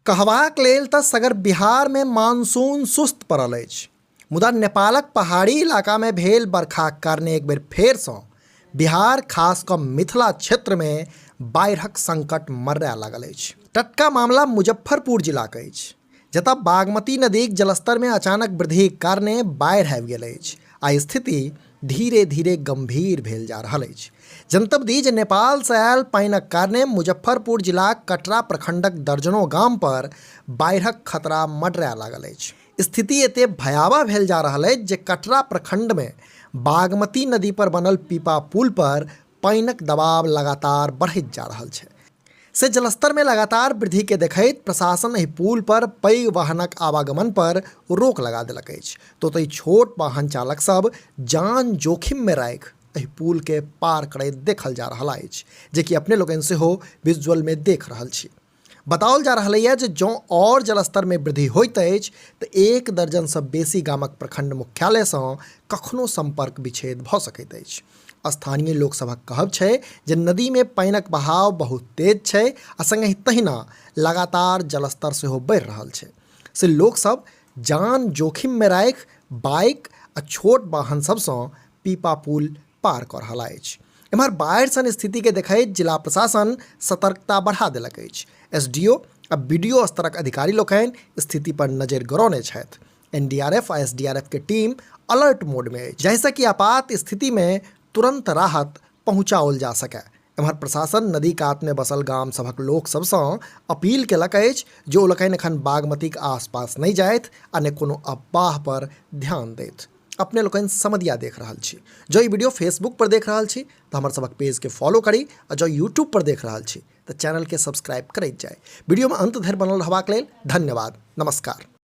कहबाक लेल तऽ सगर बिहारमे मानसून सुस्त पड़ल अछि, मुदा नेपालक पहाड़ी इलाकामे भेल बरखाक कारणे एक बेर फेरसँ बिहार, खास कऽ मिथिला क्षेत्रमे बाढ़िक संकट मर्राय लागल अछि। टटका मामला मुजफ्फरपुर जिलाक अछि, जतय बागमती नदीक जलस्तरमे अचानक वृद्धिक कारणे बाढ़ि आबि गेल अछि आ स्थिति धीरे धीरे गंभीर भेल जा रहल अछि। जनतब दी जे नेपालसँ आयल पानिक कारणे मुजफ्फरपुर जिलाक कटरा प्रखंडक दर्जनों गाम पर बाढ़िक खतरा मडराय लागल अछि। स्थिति एते भयावह भेल जा रहल अछि जे कटरा प्रखंडमे बागमती नदी पर बनल पीपा पुल पर पानिक दबाव लगातार बढ़ैत जा रहल छै। से जलस्तर में लगातार वृद्धि के देखैत प्रशासन एहि पुल पर पैघ वाहनक आवागमन पर रोक लगा देलक अछि, तो ओतहि छोट वाहन चालक सब जान जोखिम में राखि एहि पुल के पार करैत देखल जा रहल अछि, जे कि अपने लोकनि सेहो विजुअल में देख रहल छी। बताओल जा रहल यऽ जे जँ आओर जलस्तर में वृद्धि होइत अछि तऽ एक दर्जन सँ बेसी गामक प्रखंड मुख्यालय सँ कखनो संपर्क विच्छेद भऽ सकैत अछि। स्थानीय लोक सभक कहब छै जे नदी में पानिक बहाव बहुत तेज छै आ संगहि तहिना लगातार जलस्तर सेहो बढ़ि रहल छै। से लोक सब जान जोखिम में राखि बाइक आ छोट वाहन सब सँ पीपा पुल पार कऽ रहल अछि। एम्हर बाढ़ि सन स्थिति के देखैत जिला प्रशासन सतर्कता बढ़ा देलक अछि। एसडीओ आ बीडीओ स्तरक अधिकारी लोकनि स्थिति पर नजरि गड़ौने छथि। एनडीआरएफ आ एसडीआरएफ के टीम अलर्ट मोड में अछि, जाहिसँ कि आपात स्थिति में तुरंत राहत पहुंचाओल जा सकय। एम्हर प्रशासन नदी कात में बसल गाम सभक लोक सबसँ अपील केलक अछि जे ओ लोकनि एखन बागमतीक आसपास नहि जाथि आ ने कोनो अफवाह पर ध्यान दैथ। अपने लोकनि समदिया देख रहल छी। जँ ई वीडियो फेसबुक पर देख रहल छी तऽ हमर सभक पेज के फॉलो करी आ जँ यूट्यूब पर देख रहल छी तऽ चैनल के सब्सक्राइब करैत जाय। वीडियो में अंत धरि बनल रहबाक लेल धन्यवाद। नमस्कार।